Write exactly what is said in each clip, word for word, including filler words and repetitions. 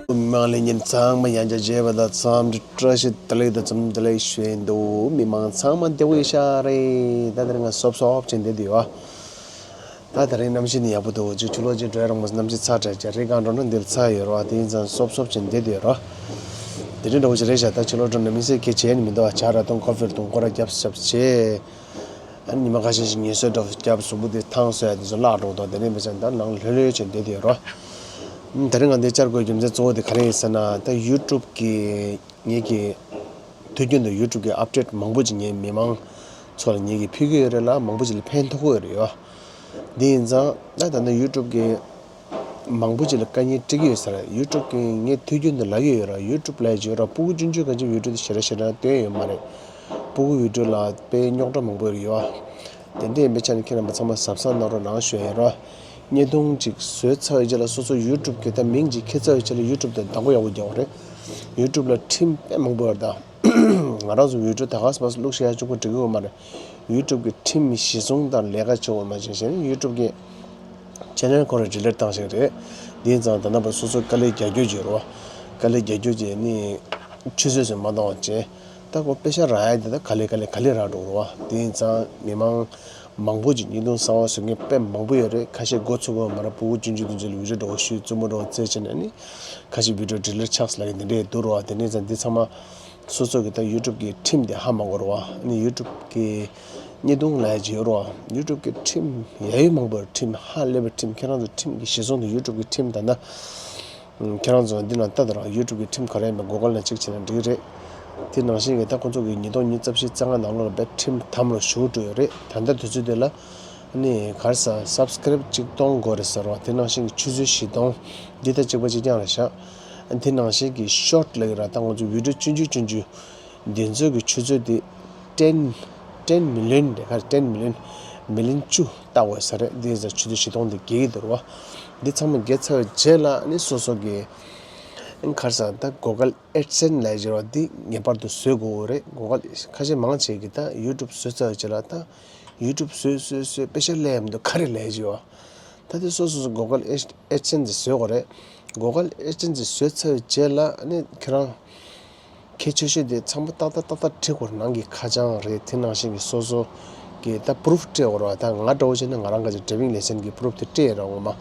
མི་མང་ལྷན་རྒྱས་ཚང་མ་ཡང་བསྐྱར་མཇལ་བ་དང་འཚམས་འདྲི་བཀྲ་ཤིས་བདེ་ལེགས་དང་འཚམས་བདེ་ལེགས་ཞུ་ཡིན་འདུག་མི་མང་ཚང་མ་བདེ་པོ་ཡོད་ཤག་རེད། ད་དེ་རིང་ང་སོབ་སོབ་བྱས་བསྡད་དུ་ཡོད། ད་དེ་རིང་གནམ་གཤིས་ནི་ཡག་པོ་འདུག་ཅིག་ཆུ་ལོག་ཅིག་འགྲོ་ཡ་རང་མོ་གནམ་གཤིས་ཚ་དྲགས་ཀྱང་རི་སྒང་འགྲོ་ན་འདིར་ཚ་ཡོད་རེད་བ། དེ་ཡིན་ཙང་སོབ་སོབ་བྱས་བསྡད་དུ་ཡོད་རེད། དེ་རིང་འདྲ་བོ་ཞིག་རེད་ཤག་ད་ཆུ་ལོག་འགྲོ་ན་མི་ཟེར་གི་བྱས་ནི་མི་འདུག་ཇ་ར་འཐུང་ཀོ་ཧྥི་ར་འཐུང་སྐོར་ར་རྒྱབ་རྒྱབ་བྱས། ཨ་ནི་ཉི་མ་ཁ་ཤས་ཤིག་ངལ་གསོ་འདྲ་བོ་རྒྱབ་གཟུགས་པོ་དེ་ཐང་སོ་ཡ་དེ་ཚོ་བརླག་འགྲོ་འདུག་དེ་རིང་མི་ཚང་ད་ནང་ལྷོད་ལྷོད་བྱས་བསྡད་དུ་ཡོད་རེད། དེ་རིང་ང་འདིར་བཅར་དགོས་རྒྱུ་མཚན་གཙོ་བོ་དེ་ག་རེ་ཡིན་ཟེར་ན་ད་ཡུ་ཊུབ་གི་ངེད་ཀྱི་དུས་རྒྱུན་དུ་ཡུ་ཊུབ་གི་ཨབ་ཌེཊ་མང་པོ་ཅིག་ངས་མི་མང་ཚོ་ལ་ངེད་ཀྱིས་ཕུལ་གྱི་ཡོད་རེད་ལ། མང་པོ་ཅིག་ལ་ཕན་ཐོགས་ཀྱི་ཡོད་རེད་ཡོ། འདི་ཡིན་ཙང་ད་ད་ནི་ཡུ་ཊུབ་གི་མང་པོ་ཅིག་ལ་དཀའ་ངལ་འཕྲད་ཀྱི་ཡོད་ས་རེད། ཡུ་ཊུབ་གི་ངས་དུས་རྒྱུན་དུ་ལབ་ཀྱི་ཡོད་རེད། ཡུ་ཊུབ་ལབ་ཀྱི་ཡོད་རེད། སྤུ་གུ་ཆུང་ཆུང་གང་ཅི་ཡུ་ཊུབ་དེ་ཞེ་དྲག་ཞེ་དྲག་སྟོན་ཡོད་མ་རེད། སྤུ་གུ་ཡུ་ཊུབ་ལ་དཔེ་རྙོག་དྲ་མང་པོ་ཡོད་རེད་ཡོ། དེ་འདྲ་ཡིན་པའི་ཆ་ནས་ཁྱེད་རྣམ་པ་ཚང་མ་གཟབ་གཟབ་གནང་རོགས་གནང་ཞུ་ཡ་རོ། བརྙན་ཐུང་ཅིག་བཟོས་ཚར་བའི་རྗེས་ལ་སོ་སོ་ཡུ་ཊུབ་གི་ད་མིང་ཅིག་འཁྱེར་ཚར་བའི་རྗེས་ལ་ཡུ་ཊུབ་དེ་བདག་པོ་ཡག་པོ་རྒྱག་དགོས་རེད། ཡུ་ཊུབ་ལ་ཁྲིམས་དཔེ་མང་པོ་ཡོད་རེད་ད། ང་རང་ཚོ་ཡུ་ཊུབ་ད་ག་སེ་བ་སེ་བླུགས་ཤེས་ཡ་གཅིག་པོ་འགྲིག་གི་ཡོད་མ་རེད། ཡུ་ཊུབ་གི་ཁྲིམས་གཞི་བཟུང་དང་ལས་ཀ་བྱེད་དགོས་མ་བྱས་ཤེས་ན་ཡུ་ཊུབ་གི་ཆེ་ནལ་ཁོ་རང་ཌི་ལིཊ་བཏང་ཤེས་རེད། དེ་ཡིན་ཙང་ད་ལྟ་བར་སོ་སོ་དཀའ་ལས་རྒྱག་རྒྱུ་བྱེད་རོགས། དཀའ་ལས་རྒྱག་རྒྱུ་བྱས་ནི་ཆུད་ཟོས་སུ་མ་གཏོང་བ་བྱས། ད་ཁོ་པེ་ཤ་རག་ཡ་དེ་ད་ག་ལེ་ག་ལེ་ག་ལེ་རག་འགྲོ་རོགས། དེ་ཡིན་ཙང་མི་མང་མང་པོ་ཅིག་བརྙན་ཐུང་གསར་པ་བཟོ་མཁན་དཔེ་མང་པོ་ཡོད་རེད། ཁ་ཤས་མགོ་ཚོས་ཀྱི་ཡོད་མ་རེད། སྤུ་གུ་ཆུང་ཆུང་དེ་ཚོ་ལ་བི་ཌི་ཡོ་འདྲ་བོ་ཞུས་རྩུབ་མོ་འདྲ་བོ་བཙལ་བྱས་ནས་ནི་ཁ་ཤས་བི་ཌི་ཡོ་ཌི་ལིཊ་ཆགས་ལབ་མཁན་དེ་འདྲས་འདུག་རོགས། དེ་འདྲས་ཙང་འདི་ཚང་མ་སོ་སོ་གི་ད་ཡུ་ཊུབ་གི་ཁྲིམས་དེ་ཧ་མ་གོ་རོགས། ཨ་ནི་ཡུ་ཊུབ་གི་བརྙན་ཐུང་ལབ་ཡ་ཅིག་ཡོད་རོགས། ཡུ་ཊུབ་གི་ཁྲིམས་ཡ་ཡོད་མང་པོ་ཡོད། ཁྲིམས་ཧ་ལས་པའི་ཁྲིམས། ཁྱེད་རང་ཚོ་ཁྲིམས་ཀྱི་གཞི་བཟུང་དུ་ཡུ་ཊུབ་གི་ཁྲིམས་ད་ལྟ་ཁྱེད་རང་ཚོ་འདི་ན་ལྟ་དང་རང་ཡུ་ཊུབ་གི་ཁྲིམས་ག་རེ་ཡིན་པ་གུ་གལ་ནང་ཅིག་བྱས་ན་འགྲིག་གི་རེད། དེ་ནང་བཞིན་གྱི་ད་ཁོང་ཚོ་གི་ཉིས་སྟོང་ཉི་ཤུ་རྩ་བཞི་རྩ་ལྔ་ནང་ལོགས་ལ་དཔེ་ཁྲིམས་དམ་ལ་ཞུགས་འགྲོ་ཡོད་རེད། ད་ལྟ་དུས་ཚོད་དེ་ལ་ཨ་ནི་ག་རེ་ཟ་སབ་སི་ཀ་རེབ་གཅིག་སྟོང་དགོས་རེད་ཟེར་བ། དེ་ནང་བཞིན་གྱི་ཆུ་ཚོད་བཞི་སྟོང་འདི་ད་གཅིག་པ་གཅིག་རྐྱང་རེད་ཤག་དེ་ནང་བཞིན་གྱི་ཤོར་ཊི་ལབ་ཀྱི་ར། ད་ང་ཚོ་བི་ཌི་ཡོ་ཆུང་ཆུང་ཆུང་ཆུང་འདི་ཚོ་གི་ཆུ་ཚོད་དེ་ཊེན་ཊེན་མི་ལི་ཡོན་རེད། ག་རེ་ཊེན་མི་ལི་ཡོན་མི་ལི་ཡོན་བཅུ་ལྟ་དགོས་ས་རེད། འདི་ཡིན་ཙང་ཆུ་ཚོད་བཞི་སྟོང་དེ་རྒྱལ་གྱི་འདུག་རོ། འདི་ཚང་མ་རྒྱལ་ཚར་བའི་རྗེས་ལ་ནི་སོ་སོ་གི་ག་རེ་ཟ་ད་གུ་གལ་ཨེཌ་སེན་སི་ལབ་ཀྱི་རེད་བ། འདི་ངེས་པར་དུ་བཟོ་དགོས་རེད། གུ་གལ་ཁ་ཤས་མང་ཆེ་གི་ད་ཡུ་ཊུབ་བཟོས་ཚར་བའི་རྗེས་ལ་ད་ཡུ་ཊུབ་བཟོས་བཟོས་བཟོས་པེ་ཤ་ལས་མི་འདུག་ག་རེ་ལབ་ཀྱི་རེད་བ། ད་དེ་སོ་སོ་སོ་གུ་གལ་ཨེཌ་ཨེཌ་སེན་སི་བཟོ་དགོས་རེད། གུ་གལ་ཨེཌ་སེན་སི་བཟོས་ཚར་བའི་རྗེས་ལ་ནི་ཁྱེད་རང་གལ་ཆེ་ཤོས་དེ་ཚང་མ་ཏག་ཏག་ཏག་ཏག་བྲིས་དགོས་རེད། ནང་གི་ཁ་བྱང་རེད། དེ་ནང་བཞིན་གྱི་སོ་སོ་གི་ད་པུ་རུབ་སྤྲད་དགོས་རེད་བ། ད་ང་འདྲ་བོ་བྱས་ན་ང་རང་ག་ཚོད་ཌ་རའི་ཝིང་ལའི་སེན་སི་གི་པུ་རུབ་དེ་སྤྲད་ཡོད་རེད་ངོ་མ།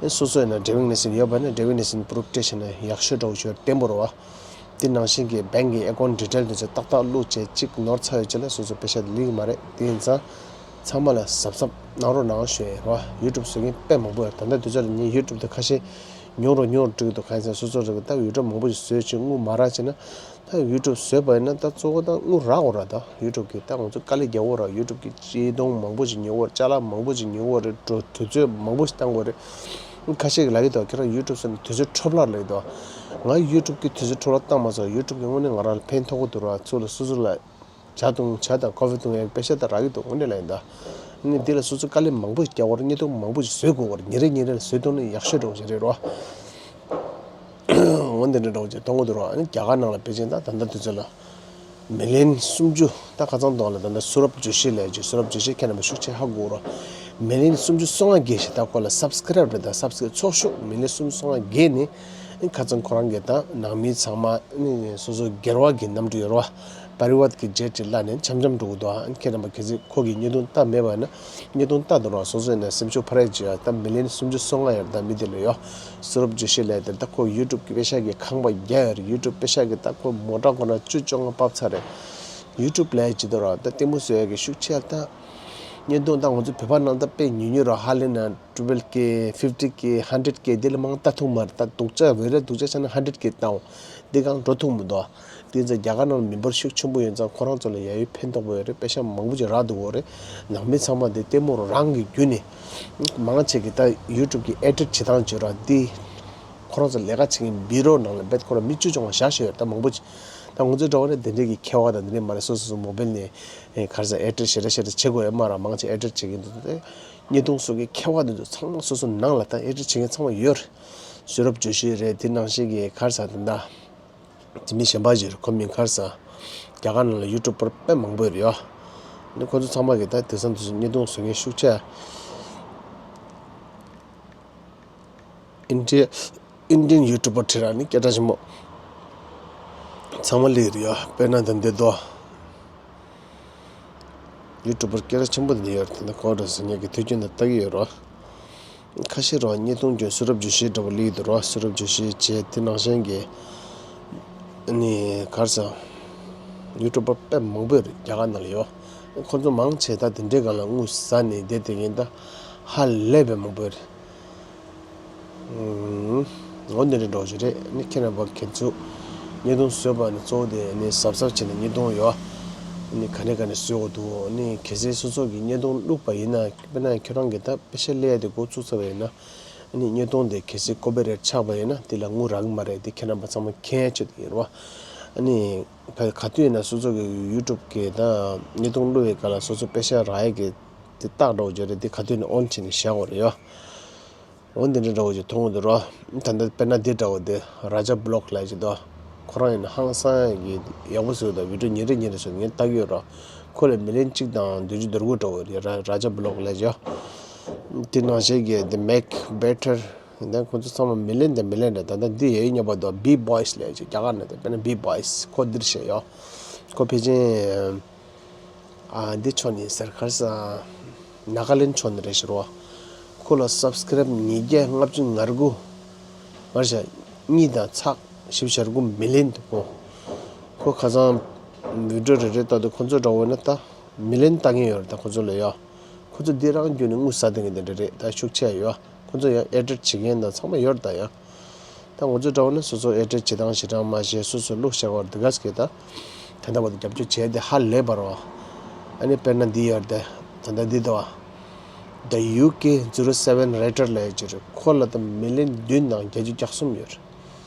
ཨེ་སོ་སོ་ཡིན་ན་ཌ་རའི་ཝིང་ལའི་སེན་སི་ཡོད་པ་ན་ཌ་རའི་ཝིང་ལའི་སེན་སི་པུ་རུབ་སྤྲད་བྱས་ན་ཡག་ཤོས་འདྲ་བོ་ཞིག་བརྟན་པོ་རེད་བ། དེ་ནང་བཞིན་གྱི་བེང་གི་ཨེ་ཀའུན་ཊི་ཌི་ཊེལ་དེ་ཚོ་ཏག་ཏག་བླུགས་བྱས་གཅིག་ནོར་ཚར་ཡོད་ཅེ་ལ་སོ་སོ་པེ་ཤ་དེ་ལེན་གྱི་མ་རེད། དེ་ཡིན་ཙང་ཚང་མ་ལ་གཟབ་གཟབ་གནང་རོགས་གནང་ཞུ་ཡ་ཡིན་རོ། ཡུ་ཊུབ་བཟོ་མཁན་དཔེ་མང་པོ་ཡོད། ད་ལྟ་དུས་ཚོད་ལ་ངས་ཡུ་ཊུབ་དེ་ཁ་ཤས་ཉུང་རུ་ཉུང་རུ་འགྲོ་གི་འདུག་གང་ཡིན་ཟེར་ན་སོ་སོ་རེ་གི་ད་ཡུ་ཊུབ་མང་པོ་ཞིག་བཟོས་བྱས་དངུལ་མ་རག་བྱས་ན། ད་ཡུ་ཊུབ་བཟོས་པ་ཡིན་ན་ད་གཙོ་བོ་ད་དངུལ་རག་དགོས་ར། ད་ཡུ་ཊུབ་གི་ད་ང་ཚོ་དཀའ་ལས་རྒྱག་དགོས་ར། ཡུ་ཊུབ་གི་སྤྱི་སྟོང་མང་པོ་ཞིག་ཉོ་དགོས་རེད། ཅ་ལག་མང་པོ་ཞིག་ཉོ་དགོས་རེད། འགྲོ་དུས་ཚོད་མང་པོ་ཞིག་བཏང་དགོས་རེད། ཁ་ཤས་ཀྱིས་ལབ་ཀྱི་འདུག་ཁྱེད་རང་ཡུ་ཊུབ་བཟོས་ནས་དུས་ཚོད་འཕྲོ་བརླག་ལབ་ཀྱི་འདུག་ང་ཡུ་ཊུབ་ཀྱི་དུས་ཚོད་འཕྲོ་བརླག་བཏང་མ་སོང་། ཡུ་ཊུབ་ཀྱི་དངོས་གནས་ང་རང་ལ་ཕན་ཐོགས་ཀྱི་འདུག་ར། ཚུར་ལ་སོ་སོ་ལ་ཇ་འཐུང་ཇ་དང་ཀོ་ཧྥི་འཐུང་ཡག་པེ་ཤ་ད་རག་གི་འདུག་དངོས་གནས་ལབ་ཡིན་ད། ཨ་ནི་འདི་ལ་སོ་སོ་དཀའ་ལས་མང་པོ་ཞིག་རྒྱག་དགོས་རེད། བརྙན་ཐུང་མང་པོ་ཞིག་བཟོ་དགོས་རེད། ཉིན་རེ་ཉིན་རེ་ལ་བཟོས་ཐུབ་ན་ཡག་ཤོས་འདྲ་བོ་ཞིག་རེད་རོ། འོ་འདི་འདྲ་འདྲ་བོ་ཅིག་གཏོང་གི་འདུག་རོ། ཨ་ནི་རྒྱ་གར་ནང་ལ་ཕལ་ཆེར་ད་ད་ལྟ་དུས་ཚོད་ལ་མི་ལི་ཡོན་སུམ་ཅུ། ད་ཁ་སང་དོན་ལ་ད་ལྟ་སུ་རབ་ཇོ་ཤི་ལབ་ཅིག་སུ་རབ་ཇོ་ཤི་ཁྱེད་རྣམ་པ་ཤུགས་ཆེ་ཧ་གོ་རོ། མི་ལི་ཡོན་སུམ་ཅུ་སོ་ལྔ་བརྒལ་ཞིག་ད་ཁོ་ལ་སབ་སི་ཀ་རེབ་རེད། ད་སབ་སི་ཀ་རེབ་ཚོགས་ཤུགས་མི་ལི་ཡོན་སུམ་ཅུ་སོ་ལྔ་བརྒལ་ནས་ཨ་ནི་ཁ་སང་ཁོ་རང་གིས་ད་ནང་མི་ཚང་མ་ཨ་ནི་སོ་སོ་སྒེར་བ་གི་གནམ་གྲུ་ཡོད་རོ། པ་རི་ཝར་གྱི་ཇེཊ་ཅིག་གླ་ནས་འཆམ་འཆམ་འགྲོ་གི་འདུག་ཨ་ནི་ཁྱེད་རྣམ་པ་གལ་སྲིད་ཁོ་གི་བརྙན་ཐུང་ལྟ་མེད་པ་ཡིན་ན་བརྙན་ཐུང་ལྟ་འདུག་རོགས། སོ་སོ་ཡིན་ན་སེམས་ཤུགས་འཕར་ཡག་ཅིག་ཡོད། ད་མི་ལི་ཡོན་སུམ་ཅུ་སོ་ལྔ་ཡོད་རེད། ད་མི་དེ་ལ་ཡོད། སུ་རབ་ཇོ་ཤི་ལབ་དེ་ད་ཁོ་ཡུ་ཊུབ་གི་པེ་ཤ་གི་ཁང་པ་བརྒྱབ་ཡོད་རེད། ཡུ་ཊུབ་པེ་ཤ་གི་ད་ཁོ་མོ་ཊ་ཁོ་ན་བཅུ་བཅོ་ལྔ་ཕབ་ཚར་རེད། ཡུ་ཊུབ་ལབ་ཡག་ཅིག་འདུག་རོགས། ད་ལྟད་མོ་བཟོ་ཡག་གི་ཤུགས་ཆེ་ཡག་ད་བརྙན་ཐུང་ད་ང་ཚོ་བོད་པ་ནང་ད་དཔེ་ཉུང་ཉུང་རོགས། ཧ་ལས་ན་ཊུ་ཝེལ་ཀེ་ཕིབ་ཊི་ཀེ་ཧན་ཌེཌ་ཀེ་དེ་ལས་མང་ལྟ་ཐུབ་མ་རེད། ད་སྡུག་ཅག་བོད་རིགས་སྡུག་ཅག་ཆགས་ན་ཧན་ཌེཌ་ཀེ་བཏང་འོང་། འདི་གང་འགྲོ་ཐུབ་མི་འདུག་དེ་ཚོ་རྒྱ་གར་ནང་མི་འབོར་ཤུགས་ཆེན་པོ་ཡོད་ཙང་ཁོ་རང་ཚོ་ལ་ཡ་ཡོད་ཕན་ཐོགས་པོ་ཡོད་རེད། པེ་ཤ་མང་པོ་ཅིག་རག་འདུག་གོ་རེད། ནང་མི་ཚང་མ་དེ་ལྟད་མོ་རང་གི་བརྒྱུད་ནས་མང་ཆེ་གི་ད་ཡུ་ཊུབ་གི་ཨེ་ཌིཊ་བྱེད་སྟངས་བརྗོད་ར་འདི་ཁོ་རང་ཚོ་ལས་ཀ་བྱེད་མཁན་བི་རོ་ནང་ལ་རྦད་ཁོ་རང་མི་བཅུ་བཅོ་ལྔ་བཞག་བཞག་ཡོད་རེད། ད་མང་པོ་ཅིག་ད་ང་ཚོའི་འདྲ་བོ་ནི་དེ་འདྲས་ཀྱི་ཁྱད་པར་དང་དེ་འདྲས་མ་རེད། སོ་སོ་སོ་མོ་བེལ་ནས་ཨེ་ག་རེ་ཟ་ཨེ་ཌིཊ་ཞེ་དྲག་ཞེ་དྲག་བྱེད་དགོས་ཡོད་མ་རེད། མང་ཆེ་ཨེ་ཌིཊ་བྱེད་མཁན་འདུག་དེ་བརྙན་ཐུང་སོགས་ཀྱི་ཁྱད་པར་འདི་ཚོ་ཚང་མ་སོ་སོ་ནང་ལ་ད་ཨེ་ཌིཊ་བྱེད་མཁན་ཚང་མ་ཡོད་རེད། སུ་རབ་ཇོ་ཤི་རེད། དེ་ནང་བཞིན་གྱི་ག་རེ་ཟ་དེ་འདྲ། དེ་མི་གཞན་པ་ཞིག་རེད། ཁོ་མིང་ག་རེ་ཟ། རྒྱ་གར་ནང་ལ་ཡུ་ཊུབ་པར་དཔེ་མང་པོ་ཡོད་རེད་ཡ། ནི་ཁོ་ཚོ་ཚང་མ་གི་ད་དེང་སང་དུས་སུ་བརྙན་ཐུང་བཟོ་མཁན་ཤུགས་ཆེ། ཨིན་ཌི་ཡ་ཨིན་ཌི་ཡན་ཡུ་ཊུབ་པར་ཁྲིད་ར་ནི་སྐད་གྲགས་ཆེན་པོ་ཚང་མ་སླེབས་ཡོད་རེད་ཡ། དཔེར་ན་ད་འདི་དོ། ཡུ་ཊུབ་པར་སྐད་གྲགས་ཆེན་པོ་འདི་ཡོད་རེད། ད་ཁོ་འདྲ་ཟེར་ངེད་ཀྱི་ཐུགས་རྒྱུད་འདི་ལྟ་གི་ཡོད་རོ། ཁ་ཤས་རོ་བརྙན་ཐུང་བརྒྱུད་སུ་རབ་བརྗོད་གཞི་འདྲ་པོ་སླེབས་ཡོད་རོ། སུ་རབ་བརྗོད་གཞི་བྱས་དེ་ནང་བཞིན་གྱི་ནི་གར་ས་ཡུ་ཊུབ་པར་དཔེ་མང་པོ་ཡོད་རེད། རྒྱ་གར་ནང་ལ་ཡོད། ཁོ་ཚོ་མང་ཆེ་ད་དེ་འདྲའི་སྒང་ལ་དངུལ་ཟ་ནས་བསྡད་དེ་ཡིན། ད་ཧ་ལས་པའི་མང་པོ་ཡོད་རེད། འོ་འདི་འདྲ་འགྲོ་གི་རེད། ནི་ཁྱེད་རྣམ་པ་ཁྱེད་ཚོ་བརྙན་ཐུང་བཟོས་པ་ནི་གཙོ་བོ་དེ་ནི་གཟབ་གཟབ་བྱས་ནས་བརྙན་ཐུང་ཡོད། ནི་ག་ནས་ག་ནས་བཟོས་དགོས་འདུག་ནི་གལ་སྲིད་སོ་སོ་གི་བརྙན་ཐུང་བླུགས་པ་ཡིན་ན། དཔེར་ན་ཁྱོད་རང་གི་ད་པེ་ཤ་ལས་དེ་འགོ་བཙུགས་ཚར་བ་ཡིན་ན། ནི་བརྙན་ཐུང་དེ་གལ་སྲིད་ཀོ་པི་རེ་ཊི་ཆགས་པ་ཡིན་ན་དེ་ལ་དངུལ་རག་གི་མ་རེད། དེ་ཁྱེད་རྣམ་པ་ཚང་མ་མཁྱེན་ཆེད་དུ་ཡིན་རོ། ནི་ག་ག་དུས་ཡིན་ན་སོ་སོ་གི་ཡུ་ཊུབ་གི་ད་བརྙན་ཐུང་བླུགས་པའི་སྐབས་ལ་སོ་སོ་པེ་ཤ་རག་ཡས་ཀྱི་དེ་རྟགས་འདྲ་པོ་ཅིག་རེད། དེ་ག་དུས་ནས་ཨོན་བྱས་ནས་བཞག་དགོས་རེད་ཡ། འོ་འདི་འདྲ་འདྲ་པོ་ཅིག་མཐོང་གི་འདུག་རོ། ད་ལྟ་དཔེར་ན་འདི་འདྲ་པོ་འདི་རཱ་ཇ་བི་ལོག་ལབ་ཅིག་འདུག་ཁོ་རང་ཡིན་ན་ཧང་སང་གི་ཡག་པོ་བཟོས་འདུག་བི་ཌི་ཡོ་ཉིན་རེ་ཉིན་རེ་བཟོས་ངས་ལྟ་གི་ཡོད་རོ། ཁོ་ལ་མི་ལན་གཅིག་དང་བདུན་ཅུ་དོན་དགུ་འདྲ་པོ་རེད། རཱ་རཱ་ཇ་བི་ལོག་ལབ་ཅིག་དེ་ནང་བཞིན་གྱི་དེ་མེག་བེ་ཊར། ད་ཁོ་ཚོ་ཚང་མ་མི་ལན་དང་མི་ལན་རེད། ད་ལྟ་འདི་ཡ་ཡིག་རྙིང་པ་འདུག་བི་བོ་ཡི་སི་ལབ་ཅིག་རྒྱ་གར་ནང་དེ་དཔེར་ན་བི་བོ་ཡི་སི་ཁོ་འདིར་བཤད་ཡོད། ཁོ་ཕལ་ཆེར་ཨ་འདི་ཕྱོགས་ནས་ཟེར། གར་ས་ནཱ་ག་ལེན་ཕྱོགས་ནས་རེད་ཤག་རོ། ཁོ་ལ་སབ་སི་ཀེ་རེབ་ཉིས་བརྒྱ་ལྔ་བཅུ་ང་དགུ། མར་བྱས་གཉིས་དང་ཚེག་བཞི་བཅུ་ཞེ་དགུ་མི་ལན་འདུག་ཁོ། ཁོ་ཁ་སང་བི་ཌི་ཡོ་རེ་རེ་ལྟ་དུས་ཁོ་ཚོ་འདྲ་པོ་ན་ད་མི་ལན་ལྟ་མཁན་ཡོད་རེད། ད་ཁོ་ཚོ་ལ་ཡ། ཁོ་ཚོ་འདི་རང་བརྒྱུད་ནས་དངུལ་ཟ་བསྡད་མཁན་དེ་འདྲ་རེད། ད་ཤུགས་ཆེ་ཡོད། ཁོ་ཚོ་ཡང་ཨེ་ཌིཊ་བྱེད་མཁན་དང་ཚང་མ་ཡོད་རེད་ད་ཡ། ད་ང་ཚོ་འདྲ་པོ་ན་སོ་སོ་ཨེ་ཌིཊ་བྱེད་སྟངས་ཞེ་དྲག་མ་ཤེས། སོ་སོ་བླུགས་བཞག་པ་འདི་ག་ཟེར་གི་ད། ད་ལྟ་བར་དུ་རྒྱབ་སྐྱོར་བྱས་ཏེ་ཧ་ལས་པ་རེད་པ། ཨ་ནི་དཔེར་ན་འདི་ཡོད་རེད་དེ། ད་ལྟ་འདི་འདུག་པ། The UK zero seven Writer ལབ་ཡག་ཅིག་རེད། ཁོ་ལ་ད་མི་ལན་བདུན་དང་བརྒྱད་ཅུ་གྱ་གསུམ་ཡོད་རེད།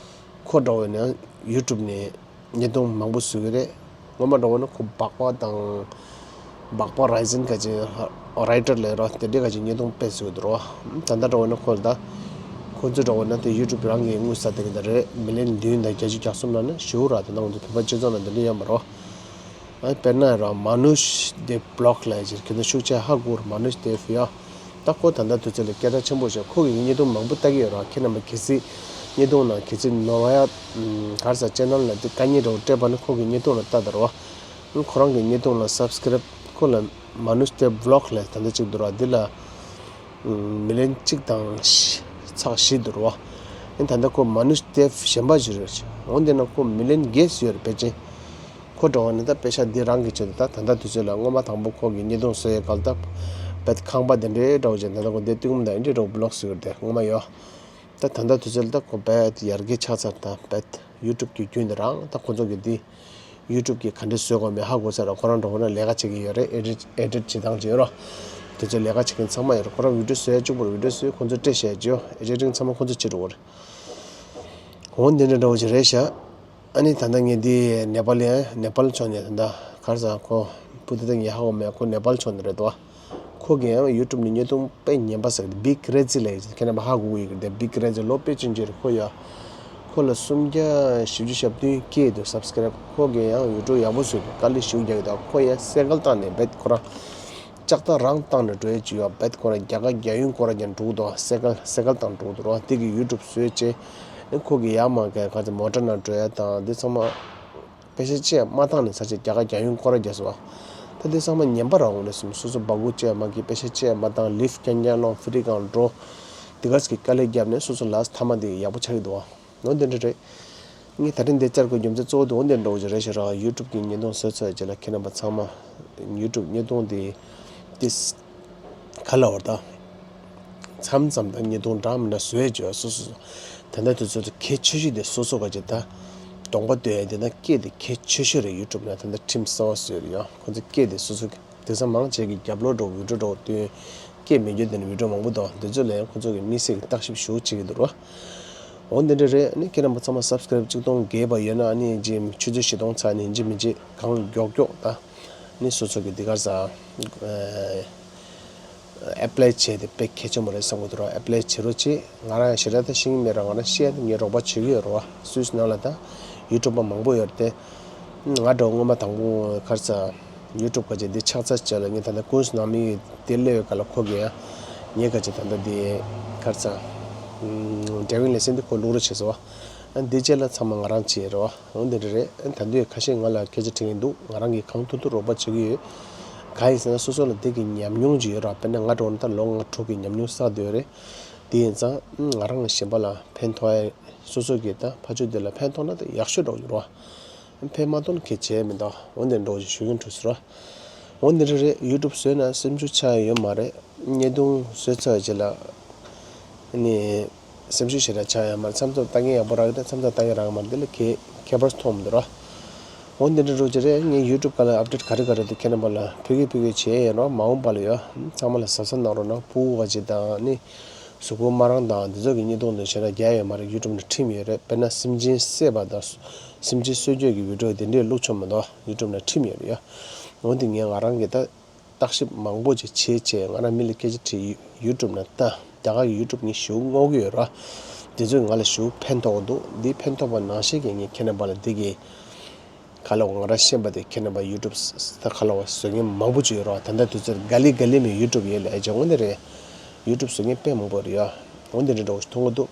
ཁོ་འདྲ་པོ་ན་ཡུ་ཊུབ་ནས་བརྙན་ཐུང་མང་པོ་བཟོ་གི་རེད། སྔོན་མ་འདྲ་པོ་ན་ཁོ་སྦག་སྦག་དང་། སྦག་སྦག་རའི་ཛན་ག་ཅིག་རའི་ཊར་ལབ་རོ། དེ་འདྲའི་ག་ཅིག་བརྙན་ཐུང་དཔེ་བཟོས་འདུག་རོ། ད་ལྟ་འདྲ་པོ་ན་ཁོ་ལ་ད། ཁོ་ཚོ་འདྲ་པོ་ན་དེ་ཡུ་ཊུབ་རང་གིས་དངུལ་ཟ་བསྡད་མཁན་དེ་རེད། མི་ལན་བདུན་དང་བརྒྱད་ཅུ་གྱ་གསུམ་ལབ་ན་ཞེ་པོ་ར། ད་ལྟ་ང་ཚོ་བོད་པ་སྤྱི་ཚོགས་ནང་དེ་འདྲ་ཡོད་མ་རེད་པ། ཨ་དཔེར་ན་རོ་མ་ནུཤ་དེབ་བི་ལོག་ལབ་ཡག་ཅིག་རེད། ཁྱེད་ཚོ་ཤུགས་ཆེ་ཧ་གོ་རེད། མ་ནུཤ་དེབ་ཡ། ད་ཁོ་ད་ལྟ་དུས་ཚོད་ལ་སྐད་གྲགས་ཆེན་པོ་ཞིག་ཁོ་གི་བརྙན་ཐུང་མང་པོ་ལྟ་གི་ཡོད་ར། ཁྱེད་རྣམ་པ་གལ་སྲིད་བརྙན་ཐུང་ནང་གལ་སྲིད་ནོར་བ་ཡ། གར་ས་ཅེ་ནལ་ལ་དེ་དཀའ་ངལ་འདྲ་པོ་འཕྲད་པ་ན་ཁོ་གི་བརྙན་ཐུང་ལ་ལྟ་དང་རོ། ཁོ་རང་གི་བརྙན་ཐུང་ལ་སབ་སི་ཀེ་རེབ་ཁོ་ལ་མ་ནུཤ་དེབ་བི་ལོག་ལབ་ད་ལྟ་གཅིག་འདུག་ར། འདི་ལ་མི་ལན་གཅིག་དང་ཚེག་བཞི་འདུག་ར། ཨ་ད་ལྟ་ཁོ་མ་ནུཤ་དེབ་གཞན་པ་ཞིག་རེད། འོ་འདི་ན་ཁོ་མི་ལན་བརྒྱད་ཙམ་ཡོད་རེད་ཕལ་ཆེར། ཁོ་འདྲ་པོ་ན་ད་པེ་ཤ་འདི་རང་གི་ཆེད་དུ་ད་ད་ལྟ་དུས་ཚོད་ལ་སྔོན་མ་དང་པོ་ཁོ་གི་བརྙན་ཐུང་བཟོ་ཡག་སྐབས་ད་བེད་ཁང་པ་དེ་འདྲའི་འདྲ་པོ་ཅིག་ད་ལྟ་ཁོ་འདི་ལྟད་མོ་དང་འདི་འདྲ་པོ་བི་ལོག་བཟོ་གི་རེད་དེ་སྔོན་མ་ཡོད། ད་ད་ལྟ་དུས་ཚོད་ལ་ད་ཁོ་བེད་ཡར་རྒྱས་ཆགས་ཚར། ད་བེད་ཡུ་ཊུབ་ཀྱི་བརྒྱུད་འདི་རང་ད་ཁོ་ཚོ་གི་འདི་ཡུ་ཊུབ་ཀྱི་ག་འདྲ་བཟོ་དགོས་མིན་ཧ་གོ་ཚར་ར། ཁོ་རང་འདྲ་པོ་ན་ལས་ཀ་བྱེད་ཀྱི་ཡོད་རེད། ཨེ་ཌིཊ་ཨེ་ཌིཊ་བྱེད་སྟངས་བྱེད་ཡོད་ར། དུས་ཚོད་ལས་ཀ་བྱེད་མཁན་ཚང་མ་ཡོད་ར། ཁོ་རང་བི་ཌི་ཡོ་བཟོ་ཡག་གཅིག་པུ་རེད། བི་ཌི་ཡོ་བཟོས་ཁོ་ཚོ་སྤྲད་བཞག་ཡག་ཅིག་ཡོད། ཨེ་ཌི་ཊིང་ཚང་མ་ཁོ་ཚོ་བྱེད་འགྲོ་གི་རེད། འོ་འདི་འདྲ་འདྲ་པོ་ཅིག་རེད་ཤག་ཨ་ནི་ད་ལྟ་ངས་འདི་ནེ་པཱལ་ཡང་ནེ་པཱལ་ཕྱོགས་ནས་ད་ལྟ་གར་ས་ཁོ་བུ་དེ་ད་ངས་ཧ་གོ་མེད། ཁོ་ནེ་པཱལ་ཕྱོགས་ནས་རེད་དོ། ཁོ་གི་ཡང་ཡུ་ཊུབ་ནས་བརྙན་ཐུང་དཔེ་ཉན་པ་ཟེར་གི་འདུག་བིག་རེ་ཛི་ལབ་ཡག་ཅིག་ཁྱེད་རྣམ་པ་ཧ་གོ་གི་ཡོད་ཀྱི་རེད་དེ། བིག་རེ་ཛི་ལོ་དཔེ་ཅན་ཅིག་རེད། ཁོ་ཡ་ཁོ་ལ་སུམ་བརྒྱ་བཞི་བཅུ་ཞེ་བདུན་སྐྱེས་འདུག་སབ་སི་ཀེ་རེབ། ཁོ་གི་ཡང་ཡུ་ཊུབ་ཡག་པོ་བཟོས་འདུག་དཀའ་ལས་ཞེ་པོ་རྒྱག་གི་འདུག་ཁོ་ཡ་སེ་གལ་བཏང་ནས་རྦད་ཁོ་རང་ལྕགས་ཐག་རང་བཏང་ནས་འགྲོ་ཡག་ཅིག་ཡོད། རྦད་ཁོ་རང་རྒྱ་གར་རྒྱ་ཡུལ་སྐོར་ར་རྒྱག་འགྲོ་གི་འདུག་སེ་གལ་སེ་གལ་བཏང་འགྲོ་གི་འདུག་རོ། དེ་གི་ཡུ་ཊུབ་བཟོས་བྱས་ཁོ་གི་ཡ་མ་ག་ག་ཚོད་མོ་ཊ་ནང་འགྲོ་ཡག་དང་འདི་ཚང་མ། པེ་ཤ་གཅིག་ཡང་མ་བཏང་ནས་ཚར་གཅིག་རྒྱ་གར་རྒྱ་ཡུལ་སྐོར་ར་རྒྱག་སོང་བ། ད་དེ་ཚང་མ་ཉན་པ་རང་འོང་ནས་སོང་། སོ་སོ་སྦ་ཁུག་གཅིག་ཡང་མ་གི་པེ་ཤ་གཅིག་ཡང་མ་བཏང་། ལིབ་ཊི་རྐྱང་རྐྱང་སློང་། ཕི་རི་སྒང་འགྲོ། དེ་ག་ཙམ་གྱི་དཀའ་ལས་བརྒྱབ་ནས་སོ་སོ་ལ་མཐའ་མ་དེ་ཡག་པོ་ཆགས་ཀྱི་འདུག་བ། འོ་འདི་འདྲ་རེད། ངས་ད་རིང་འདི་བཅར་དགོས་རྒྱུ་མཚན་གཙོ་བོ་དེ་འོ་འདི་འདྲ་བོ་ཞིག་རེད་ཤག་ར། ཡུ་ཊུབ་ཀྱི་བརྙན་ཐུང་བཟོས་ཚར་རྗེས་ལ་ཁྱེད་རྣམ་པ་ཚང་མ་ཡུ་ཊུབ་བརྙན་ཐུང་དེ་དེ་ག་ལ་བར་ད། མཚམས་མཚམས་དང་བརྙན་ཐུང་འདྲ་མི་འདྲ་བཟོས་བྱས་སོ་སོ་སོ། ད་ལྟ་དུས་ཚོད་དུ་གལ་ཆེ་ཤོས་དེ་སོ་སོ་ག་ཅིག་ད། གདོང་པ་སྟོན་ཡ་དེ་ན་སྐད་དེ་གལ་ཆེ་ཤོས་རེད། ཡུ་ཊུབ་ནང་ད་ལྟ་ཁྲིམས་གསར་པ་བཟོས་རེད་ཡ། ཁོ་ཚོ་སྐད་དེ་སོ་སོ་གི་དེང་སང་མང་ཆེ་གི་རྒྱབ་ལོགས་འགྲོ་བི་ཌི་ཡོ་འགྲོ་སྟོན། སྐད་མེད་རྒྱུ་དེ་ནི་བི་ཌི་ཡོ་མང་པོ་འདུག་དེ་ཚོ་ལ་ཡང་ཁོ་ཚོ་གི་དམིགས་བསལ་གྱི་བརྟག་ཞིབ་ཞེ་པོ་བྱེད་ཀྱི་འདུག་ར། འོ་འདི་འདྲ་རེད། ཨ་ནི་ཁྱེད་རྣམ་པ་ཚང་མ་སབ་སི་ཀེ་རེབ་གཅིག་སྟོང་བརྒལ་བ་ཡོད་ན་ཨ་ནི་རྗེས་ཆུ་ཚོད་བཞི་སྟོང་ཚར་ནས་ཡིན་གཅིག་མིན་གཅིག་གང་མགྱོགས་མགྱོགས་ད། ནི་སོ་སོ་གི་འདི་གར་ས། ཨེ་པ་ལའི་བྱས་ཏེ་དཔེ་གལ་ཆེན་པོ་རེད་བསམ་གྱི་འདུག་ར། ཨེ་པ་ལའི་བྱེད་རོགས་བྱེད། ང་རང་ཡང་ཞེ་དྲག་ད་ཤེས་ཀྱི་མེད་ར། ང་རང་ཤེས་ཡ་ནི་ངའི་རོགས་པ་བྱེད་ཀྱི་ཡོད་ར་བ། སུད་སི་ནང་ལ་ད་ཡུ་ཊུབ་པ་མང་པོ་ཡོད་རེད་དེ། ང་འདྲ་བོ་སྔོན་མ་དང་པོ་གར་ས་ཡུ་ཊུབ་ག་ཅིག་འདི་ཆགས་ཚར་རྗེས་ལ་ངས་ད་ལྟ་ཀུན་གཟིགས་ནང་མི་དེ་སླེབས་ཡོད་ག་ལ་ཁོ་གི་ཡང་ངས་ག་ཅིག་ད་ལྟ་འདི་གར་ས་ ཨུམ། འབྲས་བུ་ལས་སེམས་འདི་ཁོ་བླུག་རོགས་བྱས་སོ། ཨ་འདི་རྗེས་ལ་ཚང་མ་ང་རང་བྱས་རོགས། འོ་འདི་འདྲ་རེད། ཨ་ད་དུང་ཁ་ཤས་ང་ལ་སྐད་ཆ་དྲི་གིན་འདུག་ང་རང་གིས་གང་ཐུབ་ཐུབ་རོགས་པ་བྱེད་ཀྱི་ཡོད། གང་ཡིན་ཟེར་ན་སོ་སོ་ལ་འདི་གི་ཉམས་མྱོང་ཅིག་ཡོད་ར། དཔེར་ན་ང་འགྲོ་ན་ད་ལོ་ལྔ་དྲུག་གི་ཉམས་མྱོང་བསགས་བསྡད་ཡོད་རེད། དེ་ཡིན་ཙང་ང་རང་གཞན་པ་ལ་ཕན་ཐོགས་ཡ། སོ་སོ་གིས་ད་ཕར་ཕྱོགས་འདི་ལ་ཕན་ཐོགས་ན་ད་ཡག་ཤོས་འགྲོ་གི་རོ། ཕན་མ་ཐོགས་ན་ཁྱད་བྱས་མི་འདུག་འོ་འདི་འདྲ་བོ་ཞིག་ཞུ་གིན་འགྲོ་ཟེར་རོ། འོ་འདི་འདྲ་རེད། ཡུ་ཊུབ་བཟོས་ན་སེམས་ཤུགས་ཆག་ཡ་ཡོད་མ་རེད། བརྙན་ཐུང་བཟོས་ཚར་རྗེས་ལ་ནི་སེམས་ཤུགས་ཞེ་དྲག་ཆག་ཡ་མ་རེད། མཚམས་མཚམས་ལྟ་མཁན་ཡག་པོ་རག་གི་རེད། མཚམས་མཚམས་ལྟ་མཁན་རག་གི་མ་རེད། འདི་ལ་ཁྱད་ཁྱད་པར་མཐོང་མི་འདུག་རོ། འོ་འདི་འདྲ་འགྲོ་རྒྱུ་རེད། ངས་ཡུ་ཊུབ་སྒང་ལ་ཨབ་ཌེཊ་ག་རེ་ག་རེ་འདུག་ཁྱེད་རྣམ་པ་ལ་ཕུལ་གི་ཕུལ་གི་བྱས་ཡིན་རོགས། མ་འོངས་པ་ལ་ཡོད། ཚང་མ་ལ་གཟབ་གཟབ་གནང་རོགས་གནང་། ཕྲུ་གུ་བ་ཅིག་དང་ནི་གཟུགས་པོ་དམར་རང་དང་འདི་ཚོ་གི་བརྙན་ཐུང་འདི་བྱས་ན་རྒྱ་ཡོད་མ་རེད། ཡུ་ཊུབ་ནང་ཁྲིམས་ཡོད་རེད། དཔེར་ན་སེམས་ཅན་བསད་པ་དང་སེམས་ཅན་གསོད་རྒྱུ་གི་བི་ཌིའོ་དེ་འདྲས་བླུག་ཆོག་མི་འདུག་ཡུ་ཊུབ་ནང་ཁྲིམས་ཡོད་རེད་ཡ། འོ་འདི་ངས་ང་རང་གིས་ད་བརྟག་ཞིབ་མང་པོ་ཅིག་བྱས་བྱས། ང་རང་མི་ལ་སྐད་ཆ་དྲིས། ཡུ་ཊུབ་ནང་ལྟ། རྒྱ་གར་གྱི་ཡུ་ཊུབ་ངས་ཞེ་པོ་སྔོག་གི་ཡོད་ར། དེ་ཚོས་ང་ལ་ཞེ་པོ་ཕན་ཐོགས་འདུག་འདི་ཕན་ཐོགས་པ་ནང་བཞིན་གྱི་ངས་ཁྱེད་རྣམ་པ་ལ་འདི་གི་ཁ་ལོ་ང་རང་ཤེས་པ་དེ་ཁྱེད་རྣམ་པ་ཡུ་ཊུབ་ད་ཁ་ལོ་བ་བཟོ་མཁན་མང་པོ་ཅིག་ཡོད་ར། ད་ལྟ་དུས་ཚོད་ག་ལེ་ག་ལེ་མི་ཡུ་ཊུབ་ཡོད་ལ་ཨེ་ཅེ་འོ་འདི་རེད། ཡུ་ཊུབ་བཟོ་མཁན་དཔེ་མང་པོ་རེད་ཡ། འོ་འདི་འདྲ་འདྲ་བོ་ཞིག་མཐོང་གི་འདུག་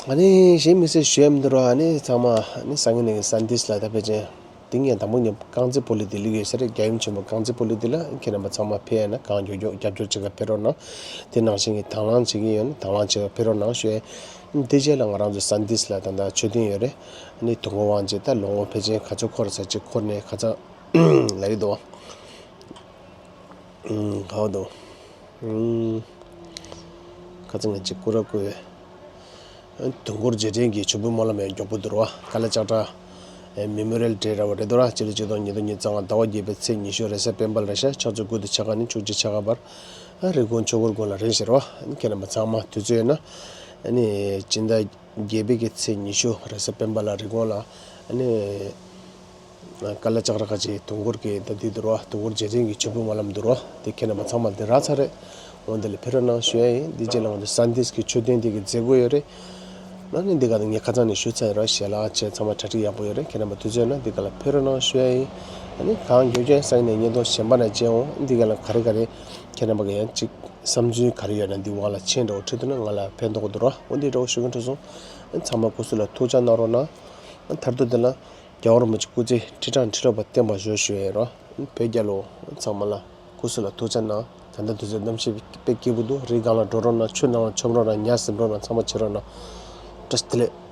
ཨ་ནི་གཞན་མི་སྲིད་ཞུ་ཡ་མི་འདུག་ར། ཨ་ནི་ཚང་མ་ཨ་ནི་སང་ཉིན་ནས་སན་ཏིས་ལ་ད་ཕལ་ཆེར་འདི་ངས་དང་པོ་ངས་རྐང་རྩེད་སྤོ་ལོ་འདི་ལུས་ཡོད་ས་རེད། རྒྱལ་ཡུམ་ཆེན་པོ་རྐང་རྩེད་སྤོ་ལོ་འདི་ལ་ཁྱེད་རྣམ་པ་ཚང་མ་ཕེབས་ཡ་ན་གང་མགྱོགས་མགྱོགས་རྒྱབ་སྐྱོར་བྱེད་ག་ཕེབས་རོགས་གནང་། དེ་ནང་བཞིན་གྱི་དང་བླངས་བྱེད་ཀྱི་ཡོད་ན་དང་བླངས་བྱེད་ག་ཕེབས་རོགས་གནང་ཞུ་ཡ། དེ་རྗེས་ལ་ང་རང་ཚོ་སན་ཏིས་ལ་ད་ལྟ་མཆོད་རྟེན་ཡོད་རེད། ཨ་ནི་དུས་འཁོར་དབང་ཆེན་ད་ལོ་ངོ་ཕལ་ཆེར་ག་ཚོད་འཁོར་ས་ཅིག་འཁོར་ནས་ཁ་ཚ་ལ་ཡི་དོ། ཨུམ། ག་བ་དོ། ཨུམ། ཁ་ཚ་ང་ཅིག་སྐུ་ར་བསྐུལ་བས། དུས་འཁོར་རྗེས་དྲན་གྱི་མཆོད་འབུལ་སྨོན་ལམ་ཡང་མགྱོགས་པོ་འདུག་ར། ཀ་ལ་ལྕགས་སྒྲ་མེ་མོ་རི་ཡལ་ཌེ་འདྲ་བོ་རེད་འདུག་ར། སྤྱི་ལོ་ཆིག་སྟོང་ཉིས་སྟོང་ཉི་ཤུ་རྩ་ལྔ་ཟླ་བ་བརྒྱད་པའི་ཚེས་ཉི་ཤུ་རེས་གཟའ་སྤེན་པ་ལ་རེད་ཤག་ཕྱག་ཚོད་དགུ་དང་ཕྱེད་ཀ་ནས་བཅུ་གཅིག་ཕྱེད་ཀ་བར། ཨ་རི་ཀོན་ཆོས་འཁོར་དགོན་ལ་རེད་ཟེར་བ། ཁྱེད་རྣམ་པ་ཚང་མ་དུས་ཚོད་ཡོད་ན་ཨ་ནི་སྤྱི་ཟླ་བརྒྱད་པའི་གི་ཚེས་ཉི་ཤུ་རེས་གཟའ་སྤེན་པ་ལ་རི་ཀོན་ལ་ཨ་ནི་ཀ་ལ་ལྕགས་སྒྲ་ཁ་ཆེའི་དུས་འཁོར་གྱི་ད་འདི་འདུག་ར། དུས་འཁོར་རྗེས་དྲན་གྱི་མཆོད་འབུལ་སྨོན་ལམ་འདུག་ར། དེ་ཁྱེད་རྣམ་པ་ཚང་མ་འདི་རག་ཚར་རེད། འོ་འདི་ལ་ཕེབས་རོགས་གནང་ཞུ་ཡ་ཡིན། འདི་རྗེས་ལ་འོ་འདི་སན་ཏིས་ཀྱི་མཆོད་རྟེན་དེ་གི་མཛད་སྒོ་ཡོད་རེད། ཨ་ནི་འདི་ག་ད་ངས་ཁ་སང་ནས་ཞུས་ཚར་ཡོད་ར། ཞལ་ལག་བྱས་ཚང་མ་གྲ་སྒྲིག་ཡག་པོ་ཡོད་རེད། ཁྱེད་རྣམ་པ་དུས་ཚོད་ཡོད་ན་འདི་ག་ལ་ཕེབས་རོགས་གནང་ཞུ་ཡ་ཡིན། ཨ་ནི་གང་མགྱོགས་མགྱོགས་སང་ཉིན་ནས་བརྙན་ཐུང་གཞན་པ་ནས་མཇལ་འོང་། འདི་ག་ལ་ག་རེ་ག་རེ་ཁྱེད་རྣམ་པ་གི་ཡང་ཅིག་བསམ་ཚུལ་ག་རེ་ཡོད་ན་འདི་འོག་ལ་མཆན་འདྲ་བོ་བྲིས་ཐུབ་ན་ང་ལ་ཕན་ཐོགས་འདུག་ར། འོ་འདི་འདྲ་བོ་ཞུ་གི་འགྲོ་སོང་། ཨ་ནི་ཚང་མ་སྐུ་གཟུགས་ལ་ཐུགས་ཅག་གནང་རོགས་གནང་། ཨ་ནི་མཐར་ཐུག་འདི་ལ་རྒྱལ་བ་རིན་པོ་ཆེ་སྐུ་ཚེ་ཁྲི་ཕྲག་ཁྲི་ལོ་བར་བརྟན་པར་ཤོག་ཞུ་ཡ་ཡིན་ར། བོད་རྒྱལ་ལོ། ཚང་མ་ལ་སྐུ་གཟུགས་ལ་ཐུགས་ཅག་གནང་། ད་ལྟ་དུས་ཚོད་གནམ་གཤིས་དཔེ་སྐྱིད་པོ་འདུག་རི་སྒང་ལ་འགྲོ་རོགས་གནང་། ཆུ་ནང་ལ་མཆོང་རོགས་གནང་། ཉ་གཟིམ་རོགས་གནང་། ཚང་མ་བྱེད་རོགས་གནང་། བཀྲ་ཤིས་བདེ་ལེགས།